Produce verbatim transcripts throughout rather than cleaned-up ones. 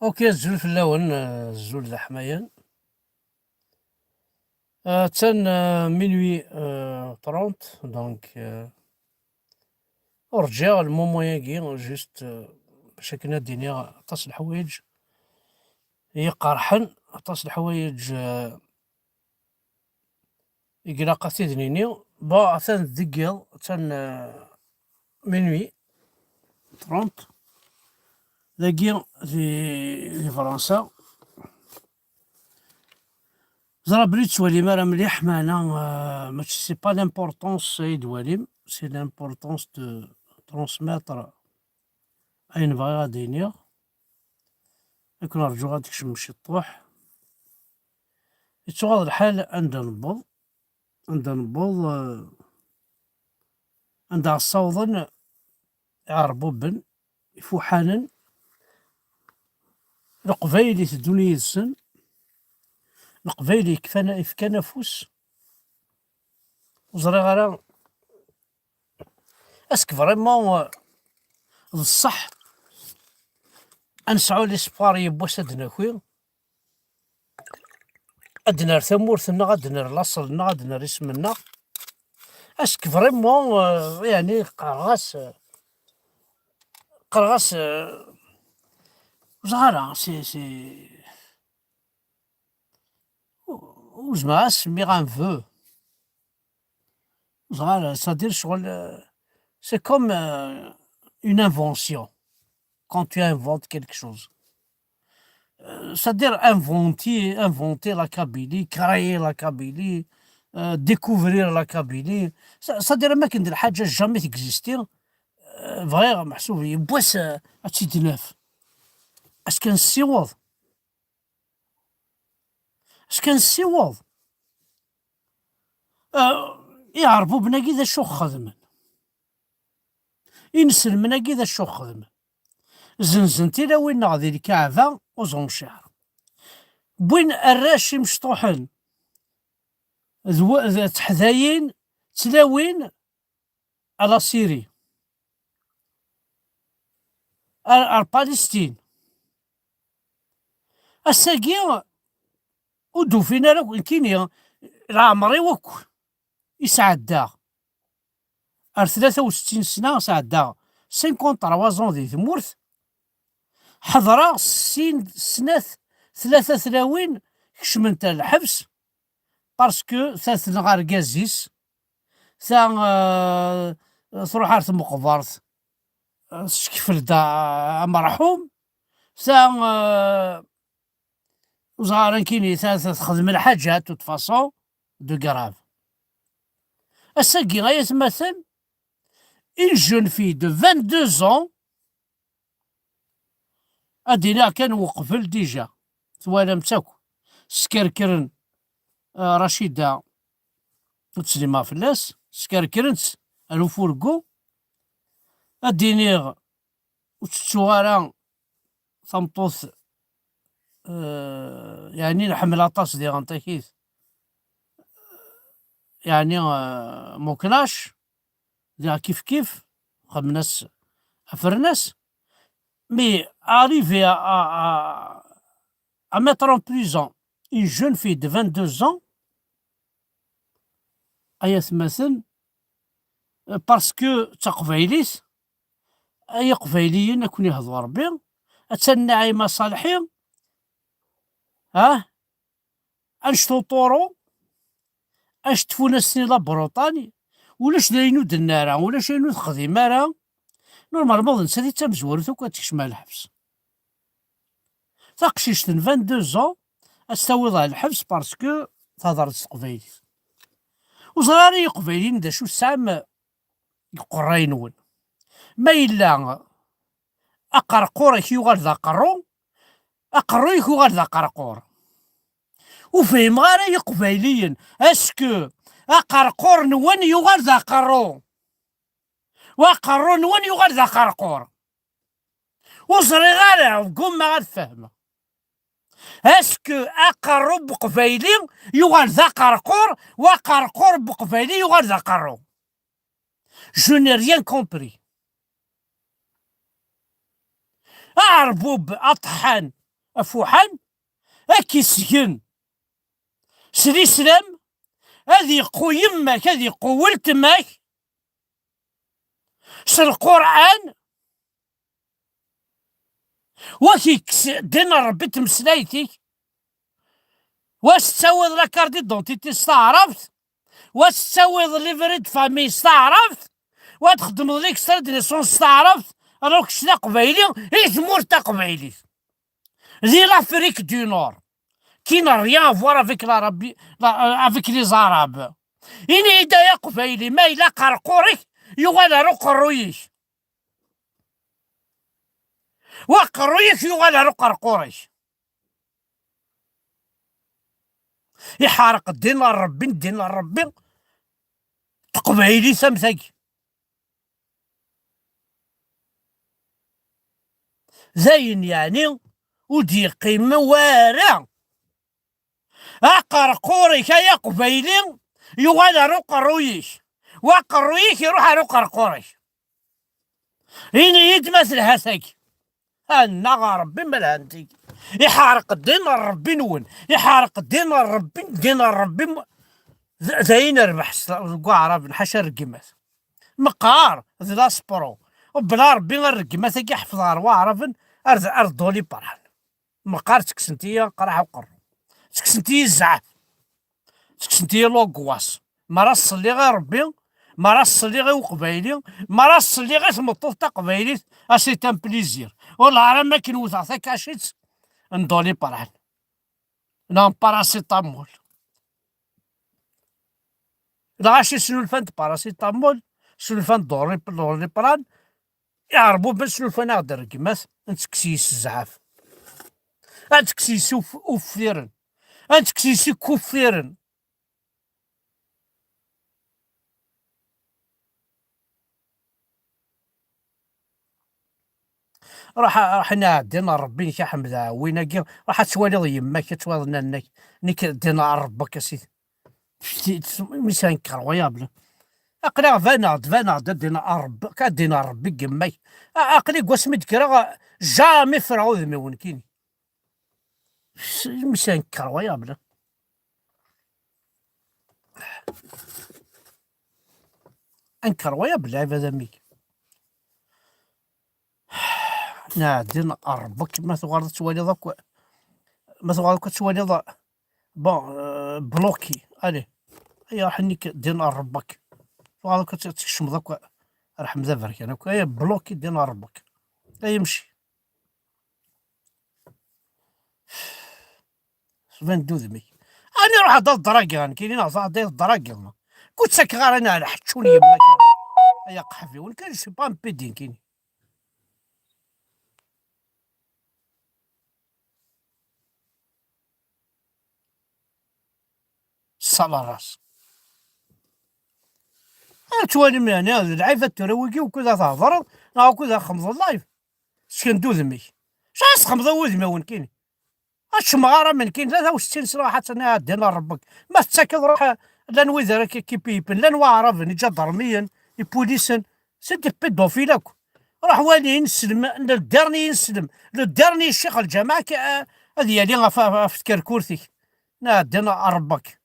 Ok, azul fell-awen, euh, azul d aḥmayan. Euh, attan, euh, minuit, euh, trente, donc, euh, ur ǧǧiɣ le moment-agi, juste, euh, bac akken ad d-iniɣ aṭas n leḥwayeǧ i yi-qerḥen, aṭas n leḥwayeǧ, euh, i ilaq ad t-id-nini. Bon, atan deg yiḍ, atan, euh, minuit trente. Dagi di, di Fransa. Ẓra belli ur tettwalim ara mliḥ, meɛna, euh, mačči, c'est pas l'importance ay d-twalim, c'est l'importance de transmettre ayen bɣiɣ ad d-iniɣ. Ad ken-rǧuɣ ad d-tkecmem ciṭṭuḥ. Yettuɣaḍ lḥal anda newweḍ, anda newweḍ, euh, anda ɣ-ssawḍen iɛerbuben, ifuḥanen, Leqbayel iteddun yid-sen, Leqbayel yekfan, yefkan afus. Ur ẓriɣ ara, est-ce que vraiment, euh, d ṣṣeḥ ad nesɛu l'espoir yiwwas ad d-naki, ad d-nerr tamurt-nneɣ, ad d-nerr laṣel-nneɣ, ad d-nerr isem-nneɣ. Est-ce que vraiment, euh, yeɛni, qqareɣ-as, euh, qqareɣ-as, euh, ur ẓriɣ ara, c'est, c'est, ur zemreɣ ad s-semmiɣ un vœu. Ur ẓriɣ ara, c'est-à-dire, ccɣel, euh, c'est comme, euh, une invention. Quand tu inventes quelque chose. Euh, c'est-à-dire inventer, inventer la Kabylie, créer la Kabylie, euh, découvrir la Kabylie. C'est-, c'est-à-dire, am akken d lḥaǧa jamais existé, euh, bɣiɣ, meḥsub, yiwwas, euh, ad tt-id-naf. Est-ce que nessiweḍ? Est-ce que nessiweḍ? Euh, iɛerbuben-agi d acu xedmen? Inselmen-agi d acu xedmen? Zenzen tilawin-nneɣ di lkaɛba, aux enchères. Wwin arrac imecṭuḥen d w-, d teḥdayin, tlawin, à la Syrie, ar, ar Palestine. Ass-agi, ur d-ufin ara akk, nekkini, leɛmer-iw akk i sɛeddaɣ. Ar tlata u settin sna sɛeddaɣ cinquante-trois ans di tmurt. Ḥeḍreɣ sin, snat, tlata tlawin kecment ar lḥebs parce que ta tenɣa argaz-is, ta, euh, truḥ ar tmeqbert, euh, teskfel-d a-, amerḥum, ta, euh, ur ẓriɣ ara nekkini, ta, ta texdem lḥaǧa, de toute façon, de grave. Ass-agi, ay atmaten, une jeune fille de vingt-deux ans, ad d-iniɣ kan weqbel déjà, twalam-tt akk, skerkren, euh, Racida, ur ttsellimeɣ fell-as, skerkren-tt ar ufurgu, ad d-iniɣ ur tettuɣ ara tameṭṭut, euh, yeɛni nḥemmel aṭas diɣen takit, yeɛni, euh, muklac, diɣ kif kif, xedmen-as, afren-as. Mais arrivé à, à, à, à mettre en prison une jeune fille de vingt-deux ans, ay atmaten, parce que d taqbaylit, ay iqbayliyen, ad ken-ihdu Rebbi, attan Naɛima Ṣaleḥi, ah, annect-a uṭuru, annect tfunast-nni la Bretagne, ulac d ayen ur d-tenna ara, ulac ayen ur texdim ara. Normalement, d nettat i d tamezwarut akk ad tekcem ar lḥebs. Taqcict n vingt-deux ans, ad tt-tawiḍ ar lḥebs parce que tehder s teqbaylit. Ur ẓriɣ ara i Iqbayliyen d acu tesɛam deg uqerray-nwen. Ma yella aqerqur-ik yuɣal d aqerru, aqerru-ik yuɣal d aqerqur. Ur fhimeɣ ara i Iqbayliyen, est-ce que aqerqur-nwen yuɣal d aqerru, u aqerru-nwen yuɣal d aqerqur? Ur ẓriɣ ara, ggummaɣ ad fehmeɣ. Est-ce que aqerru n uqbayli yuɣal d aqerqur, u aqerqur n uqbayli yuɣal d aqerru? Je n'ai rien compris. Aɛerbub, aṭeḥḥan, afuḥan, ad k-isgen s lislam, ad iqqu yemma-k, ad iqqu weltma-k s Lqurɛan, wa k-ikkes ddin n Ṛebbi n tmeslayt-ik, wa s-tettawiḍ la carte d'identité s taɛrabt, wa s-tettawiḍ livret de famille s taɛrabt, wa txeddmeḍ l'extrait de naissance s taɛrabt, alors kečč d aqbayli i tmurt taqbaylit. Di l'Afrique du Nord, qui n'a rien à voir avec l'Arabie, la, euh, avec les Arabes. Ini-yi-d ay aqbayli, ma yella aqerqur-ik yuɣal ar uqerruy-ik. Wa aqerruy-ik yuɣal ar uqerqur-ik. Iḥerq ddin n Ṛebbi, ddin n Ṛebbi, teqbaylit am tagi. D ayen yeɛni ur d-yeqqim wara. Aqerqur-ik ay aqbayli yuɣal ar uqerruy-ik, waqerruy-ik iruḥ ar uqerqur-ik. Ini-yi-d ma telha tagi. Annaɣ a Ṛebbi ma lhant-ik. Iḥerq ddin n Ṛebbi-nwen. Iḥerq ddin n Ṛebbi, ddin n Ṛebbi. D d ayen rbeḥ s deg Waɛraben, ḥaca rregmat. Meqqar d laspro. Bla Ṛebbi rregmat-agi ḥefḍeɣ ɣer Waɛraben ar d ar ḍḍuli perḥen. Meqqar ttekksen-iyi aqraḥ uqerru. Ttekksen-iyi zzɛaf. Ttekksen-iyi l'angoisse. Mi ara ṣelliɣ i Ṛebbi, mi ara ṣelliɣ i Uqbayli, mi ara ṣelliɣ i tmeṭṭut taqbaylit, a c'est un plaisir. Wallah ar am akken wteɣ takacit n Dolly Parhal. Neɣ n paracetamol. Lɣaci snulfan-d paracetamol, snulfan-d Dolly, Dolly Parhal, iɛerbuben snulfan-aɣ-d rregmat, ad ntekkes yes zzɛaf. Ad ntekkes yes uf-, uffiren. Ad ntekkes yes ikuffiren. Ruḥ, ruḥ, ini-as ddin n Ṛebbi-nnek a Ḥmed, a win-agi, ruḥ ad twaliḍ yemma-k, ad twaliḍ nanna-k, nekk ddin n Ṛebbi-k a sidi. Mi s-, incroyable. Aql-aɣ baneɣ-d, baneɣ-d, a ddin n Ṛebbi, a ddin n Ṛebbi deg yemma-k. A-, aql-i deg wasmi d-kkreɣ, jamais ffreɣ udem-iw nekkini. C'est incroyable. Incroyable, lɛibad amik. Nɛeddi n Ṛebbi-k, ma tuɣaleḍ ad twaliḍ akk, ma tuɣaleḍ akk ad twaliḍ, bon, euh, bloqué, allez, ay aḥenni-k, ddin Ṛebbi-k. Tuɣaleḍ akk ad tkecmeḍ akk, rḥem d aberkan akk, ay bloqué, ddin Ṛebbi-k. Ay mci. Tban-d udem-ik. Ani ruḥ ad ḍragiɣ, nekkini neɣ ad ḍragiɣ. Ku ttakeɣ ara neɣ lḥeččun yemma-k. Ay aqeḥbiwen, kan je suis pas un pédé, nekkini. Salaras. Ad twalim, yeɛni, d lɛib ad tura wigi, ukud ad thedreḍ, neɣ ukud ad xemḍeḍ live. Sken-d udem-ik. Acu ad txemḍeḍ i wudem-iw nekkini? Ad ččmeɣ ara nekkini, tlata u settin sna ḥatta nɛeddi n Ṛebbi-k. Ma tettakeḍ ruḥ, llan wid ara k-, k-ipiyipen, llan waɛraben, iǧadarmiyen, ipulisen, c'est des pédophiles akk. Ruḥ wali ineslem, le dernier ineslem, le dernier ccix lǧameɛ k-, a-, ad yali ɣef, ɣef, ɣef tkerkurt-ik. Nɛeddi n Ṛebbi-k.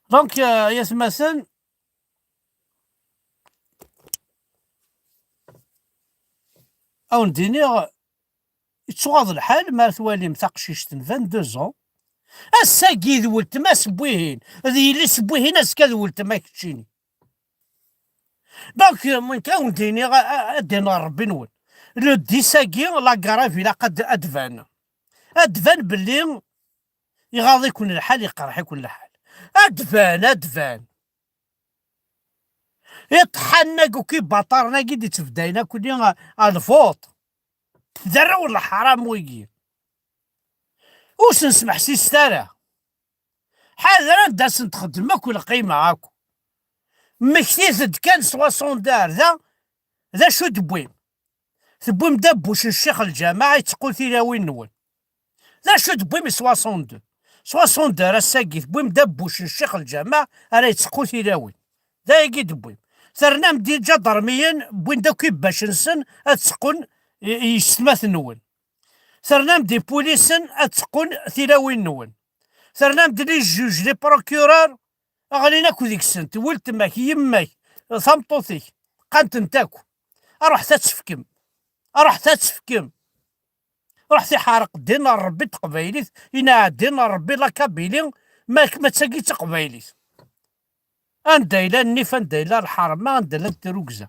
Donc, euh, ay atmaten, ad wen-d-iniɣ, yettuɣaḍ lḥal mi ara twalim taqcict n vingt-deux ans, ass-agi d weltma-s n wihin, d yelli-s n wihin, azekka d weltma keččini. Donc, nekk ad wen-d-iniɣ, a, a, a ddin n Ṛebbi-nwen. Le dix-agi, la grève, ilaq ad, ad d-tban. Ad d-tban belli iɣaḍ-iken lḥal, iqerḥ-iken lḥal. Ad d-tban, ad d-tban. Iṭḥanen-agi akk, ibaṭaren-agi d-ittbeddayen akk-nni a, a lvuṭ. D arraw n leḥram wigi. Ur sen-smeḥsiset ara. Ḥader anda sen-txeddem akk lqima akk. Mmektit-d kan soixante-deux ar da, d acu d-tewwim? Tewwim-d abbuc n ccix lǧameɛ itteqqu tilawin-nwen. D acu d-tewwim i soixante-deux? Soixante-deux ar ass-agi tewwim-d abbuc n ccix lǧameɛ ara itteqqu tilawin. D ayagi d-tewwim. Ternam-d iǧadarmiyen, wwin-d akk ibbac-nsen ad tteqqun i, i yessetma-twen. Ternam-d ipulisen ad tteqqun tilawin-nwen. Ternam-d les juges, les procureurs, ɣlin akk deg-sent. Weltma-k, yemma-k, tameṭṭut-ik, qqant-tent akk. Ruḥet ad tefkem. Ruḥet ad tefkem. Ruḥet iḥerq ddin n Ṛebbi n teqbaylit, inaɛdin n Ṛebbi la Kabylie, ma, ma d tagi d taqbaylit. Anda yella nnif, anda yella lḥerma, anda yella tirrugza.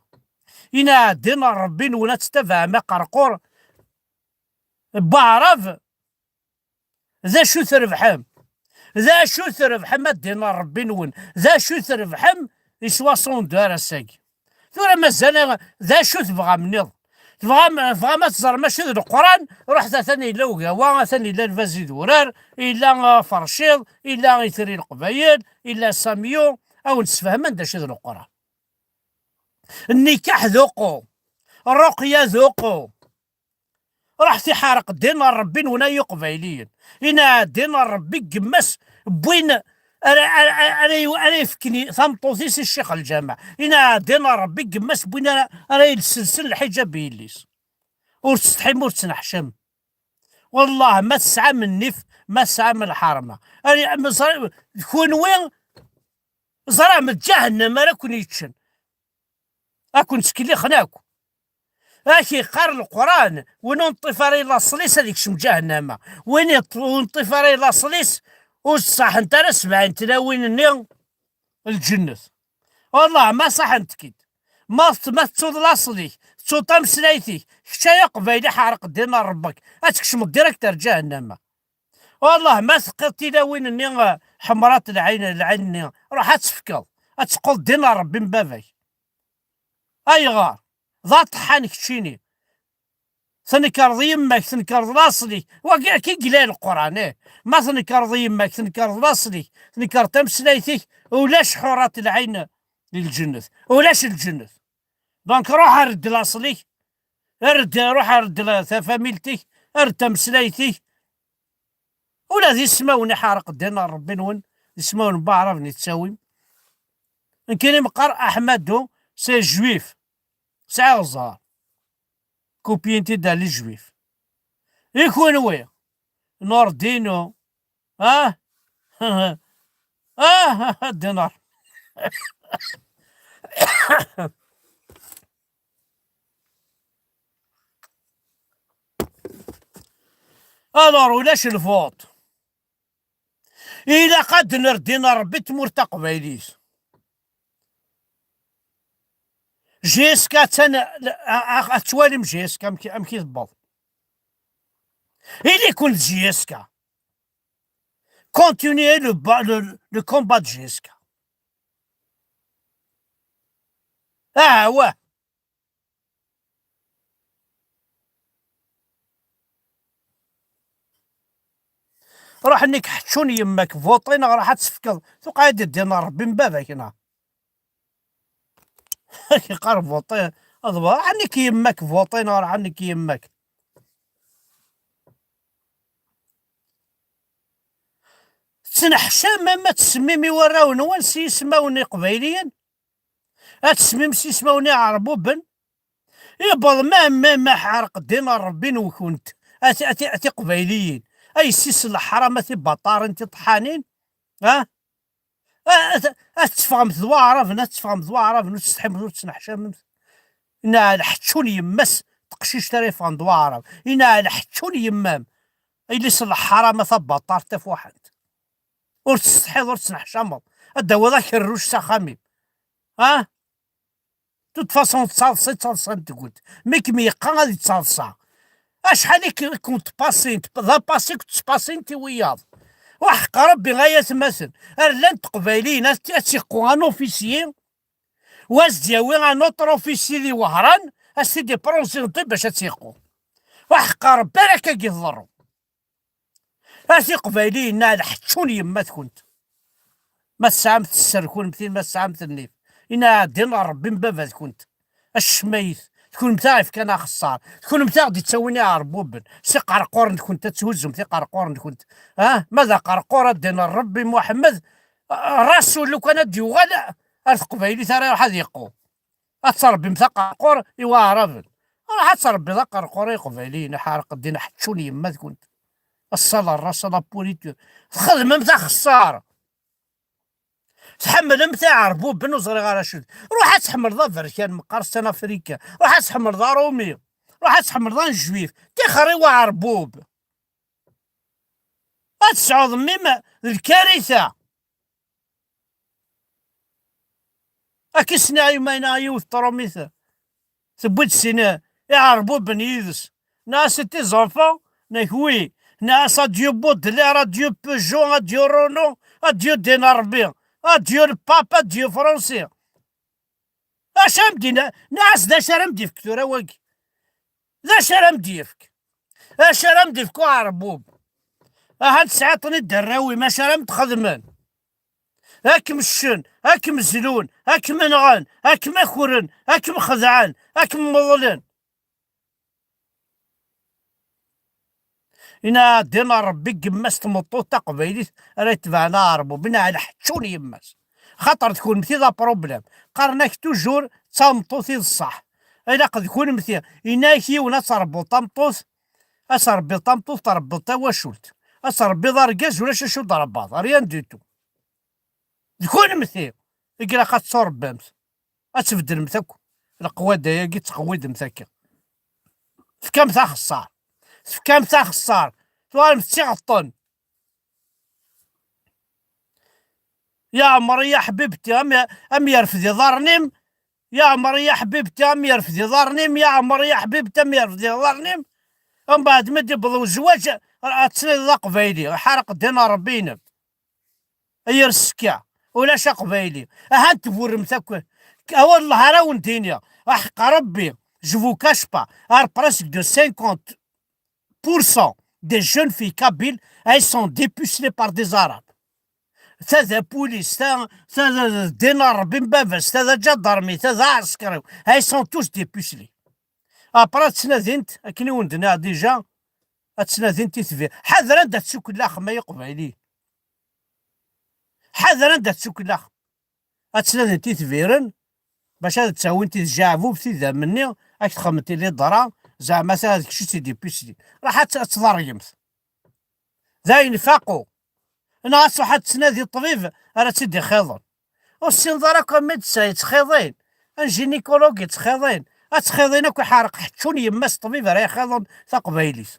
Inaɛdin n Ṛebbi-nwen ad tettabaɛem aqerqur n waɛrab. D acu trebḥem? D acu trebḥem a ddin n Ṛebbi-nwen? D acu trebḥem i soixante-deux ar ass-agi? Tura mazal, d acu tebɣam nniḍen? Tebɣam, tebɣam ad teẓrem acu d Leqran? Ruḥet, atan yella ugawa, atan yella lbaz idurar, yella, uh, Ferciḍ, yella Itri Leqbayel, yella Samyu, a wen-sfehmen d acu d Leqran. Nnikaḥ d uqu, ṛṛuqya d uqu. Ruḥet iḥerq ddin n Ṛebbi-nwen ay Iqbayliyen. Inaɛdin n Ṛebbi n yemma-s wwin ara, ara, ara, ara yefken i tameṭṭut-is i ccix lǧameɛ. Inaɛdin n Ṛebbi n yemma-s wwin ara, ara yelselsen lḥiǧab i yelli-s. Ur tsetḥim, ur tettneḥcam. Wellah, ma tesɛam nnif, ma tesɛam lḥerma. Ara, ma ẓra-, d kunwi, ẓram d ǧahennam ara ken-yeččen. Ad ken-ttkellixen akk. Ak iqqar Leqran, win ur neṭṭif ara i laṣel-is ad ikcem ǧahennama. Win iṭ-, ur neṭṭif ara i laṣel-is, ur ṣaḥent ara sebɛin tlawin-nni n lǧennet. Wallah, ma ṣaḥent-k-id. Ma t-, ma tettuḍ laṣel-ik, tettuḍ tameslayt-ik, kečč ay aqbayli ḥerq ddin n Ṛebbek, ad tkecmeḍ direct ar ǧahennama. Wallah, ma teqqiḍ tilawin-nni, eh, ḥemrat lɛin, lɛin-nni, ruḥ ad tefkeḍ, ad teqqleḍ ddin n Ṛebbi n baba-k. Ayɣer? D aṭeḥḥan keččini. Tnekreḍ yemma-k, tnekreḍ laṣel-ik. Wagi akka i yella Leqran, ih. Ma tnekreḍ yemma-k, tnekreḍ laṣel-ik, tnekreḍ tameslayt-ik, ulac ḥurat lɛin di lǧennet. Ulac lǧennet. Donc, ruḥ err-d laṣel-ik, err-d, ruḥ err-d la-, tafamilt-ik, err-d tameslayt-ik. Ula d ismawen iḥerq ddin n Ṛebbi-nwen, d ismawen n waɛraben i tettawim. Nekkini meqqar Aḥmadu, c'est juif. Sɛiɣ ẓẓher. Copié-t-id à les juifs. I kunwi? Nordino. Ah? Ah, ddin n Ṛebbi. Alors, ulac lvuṭ. Ilaq ad nerr ddin n Ṛebbi n tmurt taqbaylit. J S K attan, a, a, a, ad twalim J S K amek, amek i tewweḍ. Ili-ken d J S K. Continuez le, ba-, le, le combat de J S K. Ah, ouais. Ruḥ, nnek ḥeččun yemma-k, vuṭi neɣ ruḥ ad tefkeḍ. Tuqeɛ-d ddin n Ṛebbi n baba-k, neɣ? Yeqqar vuṭi, ad bu-, ruḥ, nnek yemma-k, vuṭi neɣ ruḥ, nnek yemma-k. Tettneḥcam ma, ma tsemmim i warraw-nwen s yismawen iqbayliyen? Ad tesmim s yismawen iɛerbuben? Iwweḍ ma, ma, ma ḥerq ddin n Ṛebbi-nwent, a ti-, a ti-, a tiqbayliyin, a yessi-s n leḥram, a tibaṭarin tiṭeḥḥanin, ha? A, a, a teffɣemt d waɛraben, a teffɣemt d waɛraben, ur tsetḥimt, ur tettneḥcamemt. Inɛel ḥeččun yemma-s, teqcict ara yeffɣen d waɛrab. Inɛel ḥeččun yemma-m, a yelli-s n leḥram, a tabaṭart tafuḥant. Ur tsetḥiḍ, ur tettneḥcameḍ. Ad d-tawiḍ akerruc s axxam-im. Ha? De toute façon, d taḍsa i d taḍsa n tgult. Mi kem-yeqqa ad yettaḍsa. Acḥal i k-, i kent-passint, d apassi i kent-passint i wiyaḍ. Waḥeqq Ṛebbi ay atmaten. Ar llant teqbayliyin, ad, ad tt-iqqu un officier, wa ad s-d-yawi un autre officier di Wehran, ad s-t-id-iprésenter bac ad tt-iqqu. Waḥeqq Ṛebbi ara akka i tḍerru. A tiqbayliyin, inɛel ḥeččun yemma-tkent. Ma tesɛamt sser kunemti, ma tesɛamt nnif. Inɛel ddin n Ṛebbi n baba-tkent. Acemmayet. D kunemti ara yefkan axeṣṣar. D kunemti ara ɣ-d-ittawin iɛerbuben. S iqerquren-nkent, ad thuzzem tiqerquren-nkent. Ah, ma d aqerqur, a ddin n Ṛebbi Muḥemmed, Rasul, lukan ad d-yuɣal ar teqbaylit ara iruḥ ad yeqqu. Ad tṛebbim taqerqur i waɛraben. Ruḥ ad tṛebbiḍ aqerqur i Iqbayliyen, aḥerq ddin, ḥeččun yemma-tkent. Aṣṣal n ras, a la pourriture. Txedmemt axeṣṣar. Tḥemmlemt iɛerbuben, ur ẓriɣ ara acu. Ruḥ ad tḥemmleḍ aberkan meqqar s Afrika. Ruḥ ad tḥemmleḍ aṛumi. Ruḥ ad tḥemmleḍ anjuif. Tixer i uɛerbub. Ad tesɛuḍ mim d lkarita. Akka i s-nniɣ i yuma-inu, yiwet n tṛumit tewwi-d sin iɛerbuben yid-s. Nniɣ-as: "Et tes enfants?" Nniɣ-as: "Oui." Nniɣ-as: "Adieu Baudelaire, adieu Peugeot, adieu Renault, adieu Dina Ṛebbi, adieu le pape, adieu français." Acu ara m-d-ina-, nniɣ-as: "D acu ara m-d-yefk tura wagi? D acu ara m-d-yefk? D acu ara m-d-yefk uɛerbub? Ahat tesɛiḍ-ten-id arraw-im, acu ara m-d-xedmen? Ad kem-ccen, ad kem-zlun, ad kem-nɣen, ad kem-akren, ad kem-xedɛen, ad kem-meḍlen." Ina ddin n Ṛebbi n yemma-s, tmeṭṭut taqbaylit ara yetebɛen aɛerbub, ina lḥeččun yemma-s. Xaṭer d kunemti i d apṛublem. Qqaren-ak toujours d tameṭṭut i d ṣṣeḥ. Ilaq d kunemti. Ina-ak yiwen ad tṛebbuḍ tameṭṭut, ad tṛebbiḍ tameṭṭut, tṛebbiḍ tawacult. Ad tṛebbiḍ argaz, ulac acu d-tṛebbaḍ, rien du tout. D kunemti i ilaq ad ttuṛebbamt, ad tbeddlemt akk leqwada-agi, tettqewwidemt akka. Tefkamt axeṣṣar. Tefkamt axeṣṣar. Tuɣalemt d tiɣeṭṭen. يا عمري يا حبيبتي، أم، أم يرفد يضرني. يا عمري يا حبيبتي، أم يرفد يضرني. يا عمري يا حبيبتي، أم يرفد يضرني. ومن بعد ما يبلغ الزواج، أتسنى ذا قبايلي، حرق دين ربي ينب. Ay ar ssekka, ulac aqbayli. Aha, tburremt akk. A wallah ara wen-d-iniɣ, aḥeqq Rebbi, je vous cache pas, ar presque de cinquante pour cent des jeunes filles kabyles, elles sont dépucelées par des Arabes. Ta d apulis, ta, ta d ddin n Rebbi n baba-s, ta d aǧadarmi, ta d aɛeskriw. Elles sont tous dépucelées. Après, ad ttnadint, akken i wen-d-nniɣ déjà, ad ttnadint i tbir. Ḥader anda ttukellaxem ay Iqbayliyen. Ḥader anda ttukellaxem. Ad ttnadint i tbiren, bac ad ttawint i tjaɛbubt idammen-nni, ad k-texdem tiliḍra, zeɛma ta d kečč i tt-id-ipisli. Raḥ ad tt-, ad tḍeryemt. D ayen faqu. Neɣ ad truḥ ad tettnadi ṭṭbib ara tt-id-ixiḍen. Ur tessineḍ ara akk amédecin yettxiḍin, un gynécologue yettxiḍin, ad ttxiḍin akk iḥerq ḥeččun yemma-s ṭṭbib ara ixiḍen taqbaylit.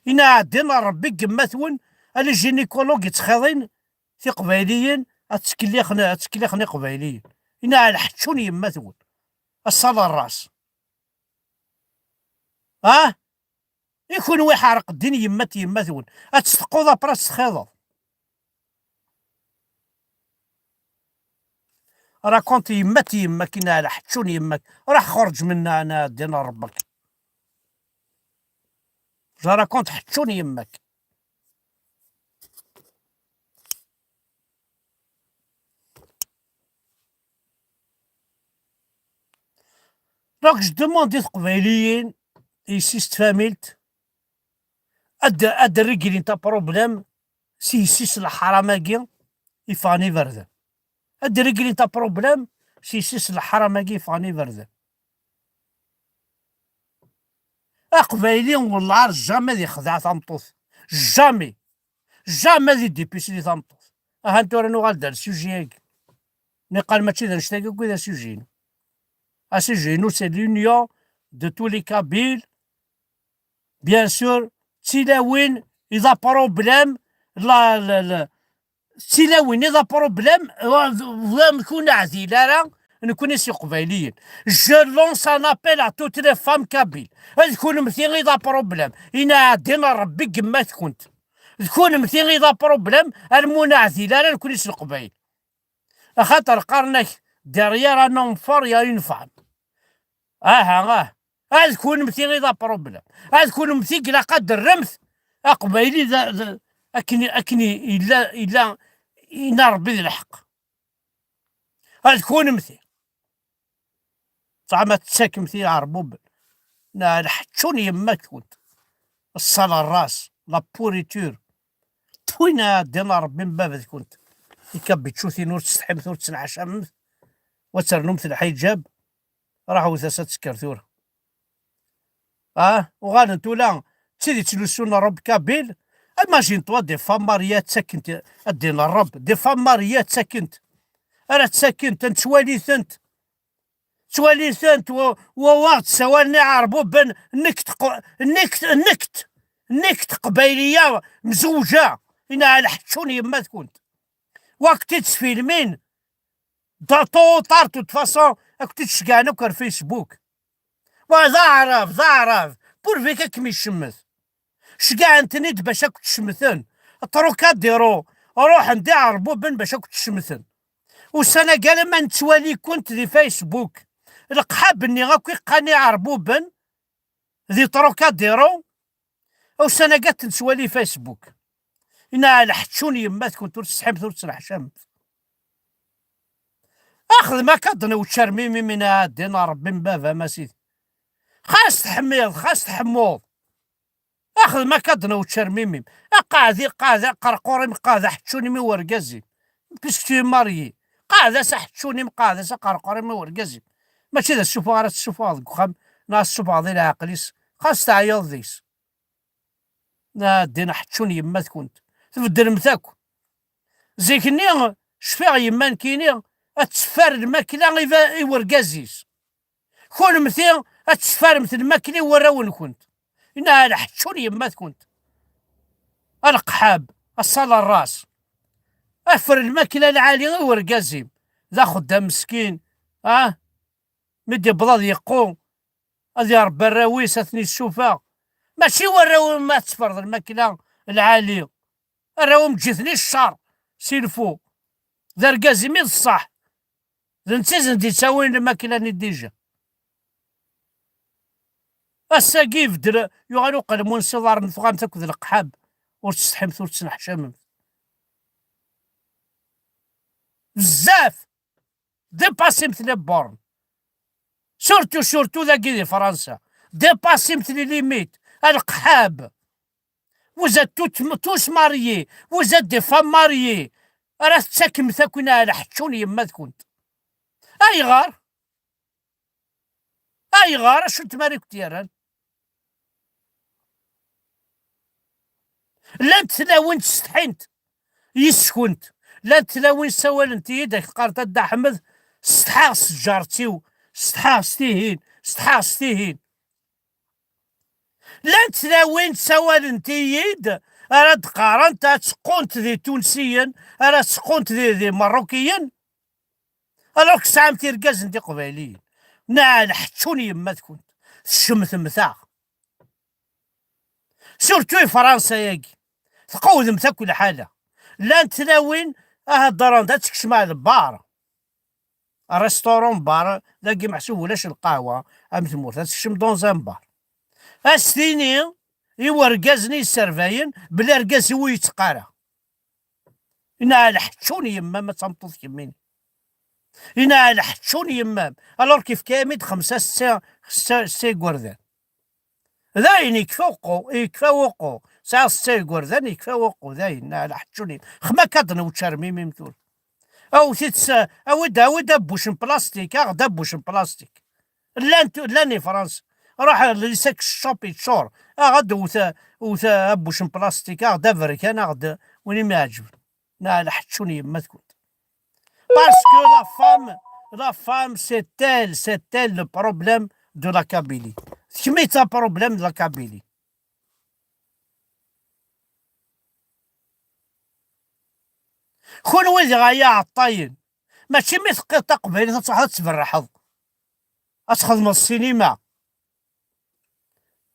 Ina ɛeddi n Rebbi deg yemma-twen, a les gynécologues yettxiḍin tiqbayliyin, ad ttkellixen, ad ttkellixen iqbayliyen. Ina lḥeččun yemma-twen. Aṣṣal n ras. Ah? I kunwi ḥerq ddin yemma-t yemma-twen. Ad testeqquḍ après ad txiḍeḍ. Raconte yemma-t yemma-k, ina lḥeččun yemma-k. Ruḥ xerǧ minna, ina ddin n Rebbi-k. Je raconte ḥeččun yemma-k. Donc, je demande i teqbayliyin, yessi-s tfamilt, ad, ad réglint aproblème s yessi-s n leḥram-agi iffɣen iberdan. Ad réglint aproblème s yessi-s n leḥram-agi iffɣen iberdan. Aqbayli, wellah, ar jamais ad ixdeɛ tameṭṭut. Jamais. Jamais ad idépucelé tameṭṭut. Ahan tura nuɣal-d ar sujet-agi. Niqal mačči d annect-agi akk i d asujet-inu. Asujet-inu, c'est l'union de tous les Kabyles. Bien sûr, d tilawin i d aproblème, la, la, la, d tilawin i d aproblème, wa, wa, ur neɛdil ara, nekkni s Iqbayliyen. Je lance un appel à toutes les femmes kabyles. D kunemti i d aproblème. Ina ɛeddi n Rebbi deg yemma-tkent. D kunemti i d aproblème, armi ur neɛdil ara nekkni s Leqbayel. Axaṭer qqaren-ak, derrière un homme fort, il y a une femme. Aha, ah. Ad kunemti i d aproblème. Ad kunemti i ilaq ad d-terremt aqbayli d, d, akken, akken yella, yella, yella Rebbi d lḥeqq. Ad kunemti. Ẓeɛma tettakemt i iɛerbuben. Na lḥeččun yemma-tkent. Ṣṣal n ras, la pourriture. Ṭṭfin ddin n Rebbi n baba-tkent. Ikabiččutin ur tsetḥimt, ur tettenɛacamemt. Wa ternumt lḥiǧab. Raḥ wet-as ad tekker tura. Ah, uɣalent ula d tid yettlusun Rob Kabil. Imagine-toi, des femmes mariées ttakent, ad d-in Rob, des femmes mariées ttakent. Ara ttakent, ad nettwali-tent. Ttwali-tent, wa, wa, wa, ɣ-d-ssawalen iɛerbuben, nekk teq-, nekk, nekk, nekk teqbayliya mzewja, inaɛel ḥeččun yemma-tkent. Wa k-id-sfilmin, da tôt ou tard, de toute façon, ad k-id-ceggɛen akk ar Facebook. Wa d aɛrab, d aɛrab, pourvu ad kem-icemmet. Ceggɛen-ten-id bac ad k-cemten. Trocadéro, ruḥen d iɛerbuben bac ad k-cemten. Ussan-agi alamma nettwali-kent di Facebook. Leqḥab-nni akk iqqan iɛerbuben di Trocadéro, ussan-agi ad ten-nettwali Facebook. Inaɛel ḥeččun yemma-tkent, ur tesḥimt, ur tesneḥcamt. Axdem akka d-newčer mimi mina ɛeddi n Ṛebbi n baba-m a sidi. Xas teḥmiḍ, xas tḥemmuḍ. Axdem akka d-newčer mimi-m. Aqeɛdi, qeɛda, aqerqur-im, qeɛda ḥeččun-im i urgaz-im. Puisque tu es marié. Qeɛda-s aḥeččun-im, qeɛda-s aqerqur-im i urgaz-im. Mačči d asuffeɣ ara tessuffuɣeḍ deg uxxam, neɣ ad tessuffuɣeḍ i leɛqel-is. Xas teɛyiḍ deg-s. Na ddin ḥeččun yemma-tkent. Tbeddlemt akk. Zik-nni, cfiɣ yemma nekkini ad teffer lmakla i ba-, i urgaz-is. Kunemti ad tefferemt lmakla i warraw-nkent. Inaɛel ḥeččun yemma-tkent. A leqḥab, a ṣṣala n ras. Affer lmakla lɛali i urgaz-im. D axeddam meskin. Ah? Mi d-yewweḍ ad yeqqu, ad iṛebbi arraw-is, ad ten-issufeɣ. Mačči i warraw-im ad teffreḍ lmakla lɛali. Arraw-im ǧǧiten i ccer, si lfu. D argaz-im i d ṣṣeḥ. D netta i sen-d-yettawin lmakla-nni dija. Ass-agi ibeddel, yuɣal uqelmun s iḍarren n tɣamt akked leqḥab. Ur tsetḥimt, ur tettneḥcamemt. Bezzaf! Dépassimt les bornes. Surtout, surtout dagi di Fransa. Dépassimt les limites. A leqḥab. Vous êtes toutes, tous mariés. Vous êtes des femmes mariées. Ara tettakemt akk inaɛel ḥeččun yemma-tkent. Ayɣer? Ayɣer? Acu n tmara i kent-yerran? Llant tlawin ttsetḥint yis-kent. Llant tlawin ssawalent-iyi-d, ak qqarent a Dda Ḥmed, setḥaɣ s tǧart-iw, setḥaɣ s tihin, setḥaɣ s tihin. Llant tlawin ssawalent-iyi-d, ara d-qqarent ad tteqqunt di Tunsiyen, ara tteqqunt di, di Meṛṛukiyen. Alors que tesɛamt irgazen d iqbayliyen. Neɛel ḥeččun yemma-tkent. Tcemtemt-aɣ. Surtout i Fransa-yagi. Tqewdemt akk lḥala. Llant tlawin, ahat ḍerrent ad tekcem ar lbar. Restaurant, bar, dagi meḥsub ulac lqahwa am tmurt. Ad tekcem dans un bar. Ad s-tini i wergaz-nni yesserbayen belli argaz-iw ur yetteqqa ara. Inaɛel ḥeččun yemma-m, a tameṭṭut kemmini. Inaɛel ḥeččun yemma-m. Alors kif kayami d xemsa, setta, setta, setta igerdan. Dayen, yekfa uqu, yekfa uqu. Sɛiɣ setta igerdan, yekfa uqu. Dayen, inaɛel ḥeččun yemma-m. Xma akka d-newčer mimi-m tura. Awit-t, awi-d, awi-d abbuc n plastik, aɣ-d abbuc n plastik. Llan, llan i Fransa. Ruḥ, les sex shop yeččur. Aɣ-d wet, wet abbuc n plastik, aɣ-d aberkan, aɣ-d win i m-iɛeǧben. Neɛel ḥeččun yemma-tkent. Parce que la femme, la femme, c'est elle, c'est elle le problème de la Kabylie. D kemm i d problème de la Kabylie. Kunwi diɣ ay iɛeṭṭayen, mačči mi teqqiḍ taqbaylit ad truḥeḍ ad tberrḥeḍ, ad txedmeḍ ssinima.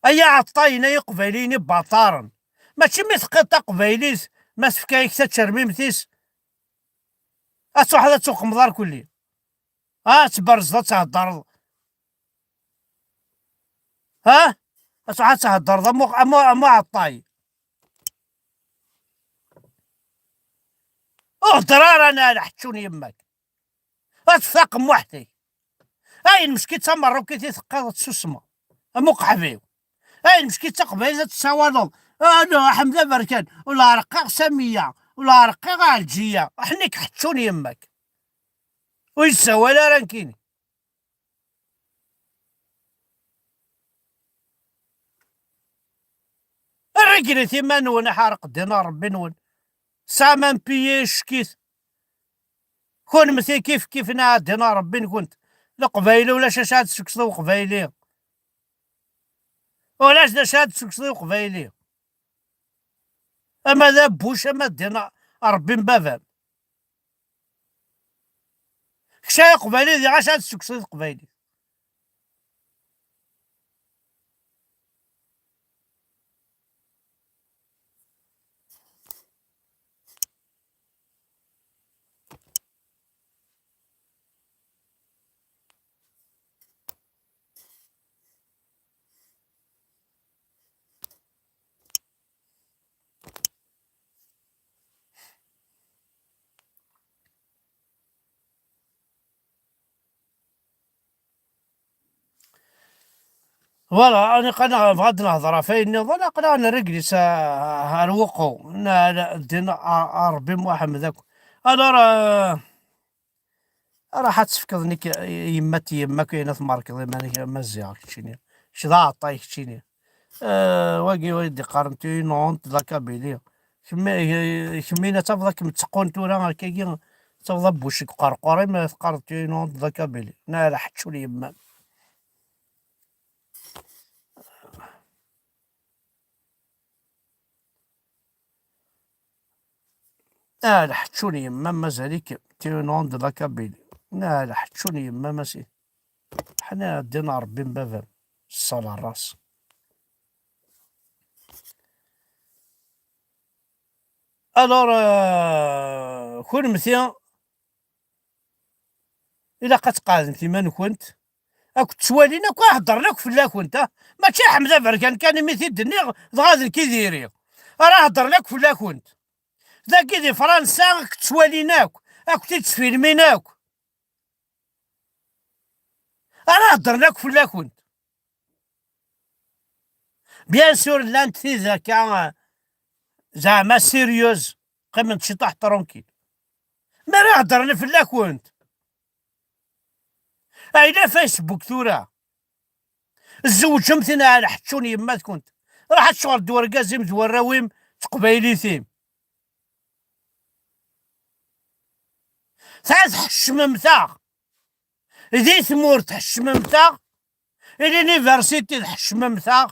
Ay iɛeṭṭayen, ay iqbayliyen ibaṭaren, mačči mi teqqiḍ taqbaylit, ma tefka-yak tačermimt-is, ad truḥeḍ ad tuqmeḍ arkelli. Ah, ad tberzeḍ, ad theddreḍ. Ha? Ad truḥeḍ ad theddreḍ am u-, am u-, am uɛeṭṭay. Ur hedder ara, neɛel ḥeččun yemma-k. Ad tfaqem weḥd-k. Ayen mecki d tameṛṛukit i teqqareḍ, tessusmeḍ. Am uqeḥbiw. Ayen mecki d taqbaylit ad tessawaleḍ. Ah, no, Ḥmed aberkan. Ula reqqiɣ Samiya. Ula reqqiɣ Ɛelǧiya. Ḥnik ḥeččun yemma-k. Ur yessawal ara nekkini. Rreglet iman-nwen, aḥerq ddin n Ṛebbi-nwen. Tesɛam ampiyi ickit. Kunmti kif kif, neɣ ddin n Ṛebbi-nkent. Leqbayel ulac acu ad tessukkseḍ i uqbayli. Ulac d acu ad tessukkseḍ i uqbayli. Ama d abbuc, ama d ddin n Ṛebbi n baba-m. Kečč ay aqbayli, diɣ acu ad tessukkseḍ i teqbaylit? Voilà, aniqa neɣ bɣa ad nehḍer ɣef ayen nniḍen, aql-aɣ nrégli s, ar wuqu, n, n, ddin a, a Ṛebbi Muḥemmed akk. Alors, euh, ruḥ ad tefkeḍ nekk, yemma t-, yemma-k ayen ad tmerkeḍ iman-ik a Maziɣ, keččini. Kečč d aɛeṭṭay, keččini. Euh, wagi, wagi d-iqqaren tu une honte de la Kabylie. Kemmi, kemmini ad tafeḍ akken tteqqun tura akkagi, ad tafeḍ abbuc deg uqerqur-im, teqqareḍ tu une honte de la Kabylie. Neɣ ala ḥečču n yemma-m. Ah, lḥečču n yemma-m, mazal-ik tu une honte de la Kabylie. Ah, lḥečču n yemma-m, a si. Ḥna ddin n Ṛebbi n baba-m. Ṣṣala ṛṛas. Alors, euh, kunemti, ilaq ad tqeɛdemt iman-nkent. Akk ttwalin akk, heddren akk fell-akent, ah. Mačči Ḥmed Aberkan kan imi t-id-nniɣ, dɣa d nekk i diri. Ara heddren akk fell-akent. Dagi di Fransa akk ttwalin akk, akk t-id-sfilmin akk. Ara heddren akk fell-akent. Bien sûr, llant tid akka, zeɛma sérieuses, qqiment ciṭuḥ tranquille. Mi ara heddren fell-akent. Ay la Facebook tura. Tzewǧemt neɣ ala ḥečču n yemma-tkent. Ruḥ ad tecɣleḍ d urgaz-im d warraw-im d teqbaylit-im. Ta tḥeccmemt-aɣ. Di tmurt tḥeccmemt-aɣ. I l'université tḥeccmemt-aɣ.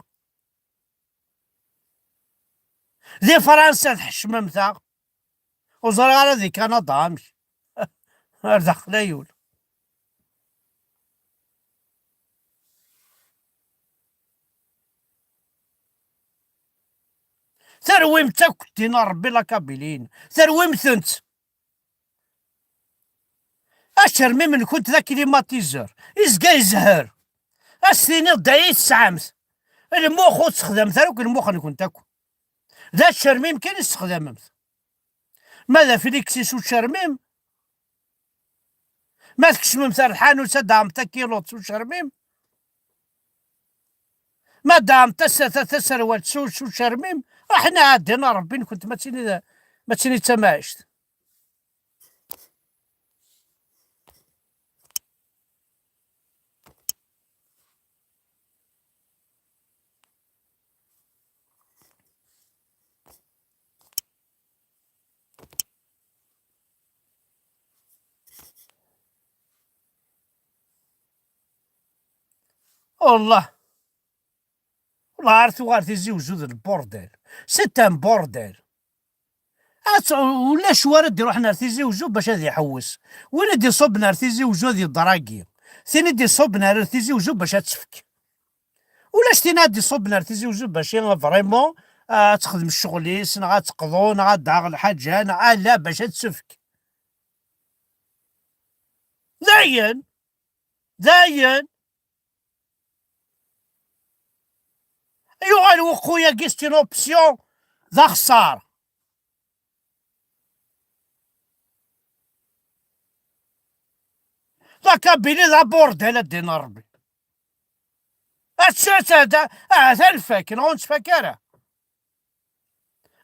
Di Fransa tḥeccmemt-aɣ. Ur ẓriɣ ara di Kanada amek. Ar daxel ay ul. Terwim-tt akk ddin n Ṛebbi la Kabylie. Terwim-tent. Acermim-nkent d aklimatizeur. Izga yezher. Ad s-tiniḍ d aya i tesɛamt. Lmux ur t-texdamt ara akk lmux-nkent akk. D acermim kan i tessexdamemt. Ma d afliksis ucermim, ma tkecmemt ar lḥanut ad d-taɣemt takiluṭ s ucermim, ma d-taɣemt tas-, ta-, taserwalt s u-, s ucermim, ruḥen ɛeddi n Ṛebbi-nkent, ma d tini d, ma d tini d tamaɛict. والله، والله عرفت وغير تيزي وزو ذا البورديل. C'est un bordel. Ad tt-, ulac wara d-iruḥen ar Tizi Uzzu bac ad iḥewwes. Win i d-iṣubben ar Tizi Uzzu ad iḍragi. Tin i d-iṣubben ar Tizi Uzzu bac ad tefk. Ulac tin ad d-iṣubben ar Tizi Uzzu bac i vraiment, ah, ad texdem ccɣel-is, neɣ ad teqḍu, neɣ ad d-taɣ lḥaǧa, neɣ ala bac ad tefk. Dayen, dayen. Yuɣal wuqqu-yagi c'est une option d axeṣṣar. La Kabylie d abordel a ddin n Ṛebbi. Acu, ahat ad nfak neɣ ur nettfak ara.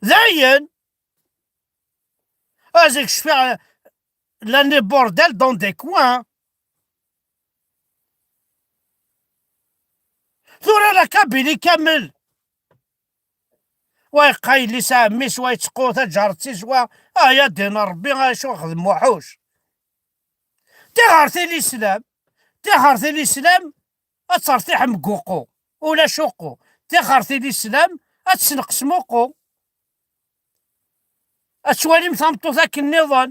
Dayen. Azik cfiɣ llan les bordels dans des coins. Tura la Kabylie kamel. Wa yeqqay yelli-s ɛemmi-s, wa yettqu taǧaret-is, wa, ah, ya ddin n Ṛebbi, acu xdem uḥuc. Tiɣerti n Lislam, tiɣerti n Lislam ad tertiḥ meg uqu, ulac uqu. Tiɣerti n Lislam ad tesneqsem uqu. Ad twalim tameṭṭut akken nniḍen,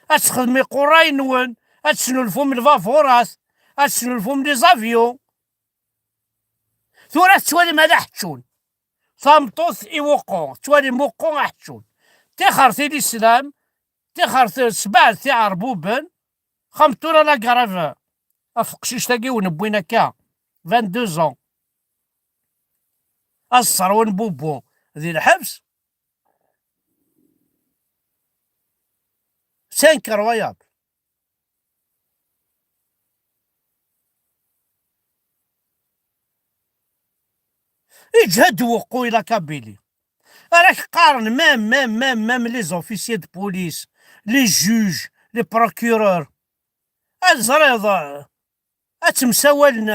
ad txedmem iqurray-nwen, ad tesnulfum lbaburat, ad tesnulfum les avions. Tura tettwalim ala ḥeččun. Tameṭṭut i wuqqu, tettwalim uqqu aḥeččun. Tixert i lislam, tixert sbeɛd tiɛerbuben, xam tura la grève ɣef teqcict-agi wen wwin akka, vingt-deux ans. Ad sserwen bubbu di lḥebs. C'est incroyable. Iǧhed uweqqu i la Kabylie. Ara k-qqaren même, même, même, même les officiers de police, les juges, les procureurs. Ad ẓriḍ, ad ttemsawalen,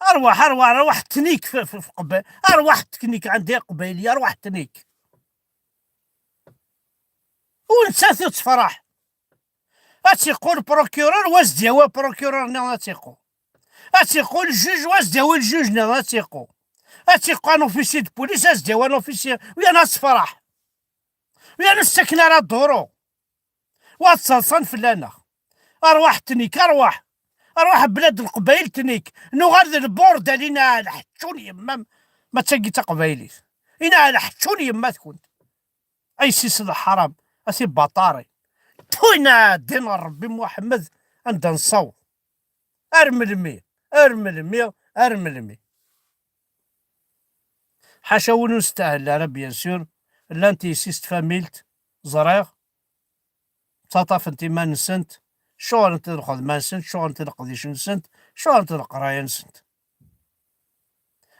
arwaḥ, arwaḥ, arwaḥ teknik f, f, f Qba-, arwaḥ teknik عند Qbayli, arwaḥ teknik. U nettat ur tefraḥ. Ad tt-iqqu le procureur, wa s-d-yawi procureur-nni ad tt-iqqu. Ad tt-iqqu le juge, wa s-d-yawi le juge-nni ad tt-iqqu. Ad tt-iqqu un officier de police, wa s-d-yawi un officier. U yerna ad tefraḥ. U yerna ur s-ttaken ara duru. Wa ttaḍsan fell-aneɣ. Arwaḥ teknik, arwaḥ. Arwaḥ bla d Leqbayel teknik. Nuɣal d lburdal, inɛel ḥeččun yemma-m. Ma d tagi d taqbaylit. Inɛel ḥeččun yemma-tkent. Ay ssis leḥram, a tibaṭarin. Tuyna ddin n Ṛebbi Muḥemmed anda nessaweḍ. Ar melmi, ar melmi, ar melmi. Ḥaca win ur nestahel ara, bien sûr, llant yessi-s tfamilt, ẓriɣ, ttaṭṭafent iman-nsent, cuɣlent di lxedma-nsent, cuɣlent di leqdic-nsent, cuɣlent di leqraya-nsent.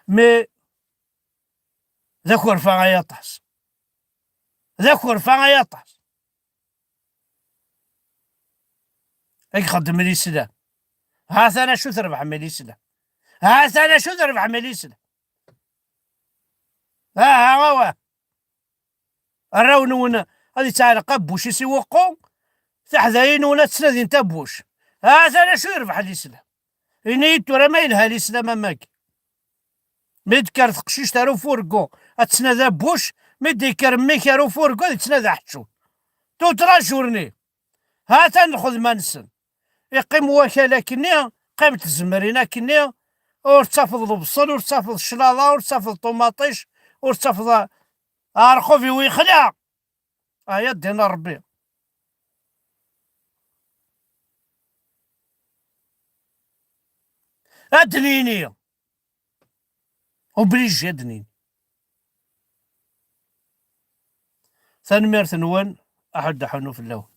Mais d akerfa ay aṭas. D akerfa ay aṭas. I ixeddmen islam. Ha-t-an acu trebḥem i lislam. Ha-t-an acu trebḥem i lislam. Aha, awah. Arraw-nwen ad ittɛelleq abbuc-is i wuqqu, tiḥdayin-nwen ad ttnadint abbuc. Ha-t-an acu yerbeḥ lislam. Ini-yi-d tura ma yelha lislam am wagi. Mi d-tekker teqcict ar ufurgu, ad tettnadi abbuc, mi d-yekker mmi-k ar ufurgu, ad yettnadi aḥečču. Toute la journée. Ha-t-an lxedma-nsen. Iqqim wakal akkenni, qqiment tzemrin akkenni, ur tettafeḍ lebṣel, ur tettafeḍ cclaḍa, ur tettafeḍ ṭumaṭic, ur tettafeḍ a-, aɛerqub-iw yexla. Aya ddin n Ṛebbi. Ad d-nini. Obligé ad d-nini. Tanemmirt-nwen, aḥuddu aḥunnu fell-awen.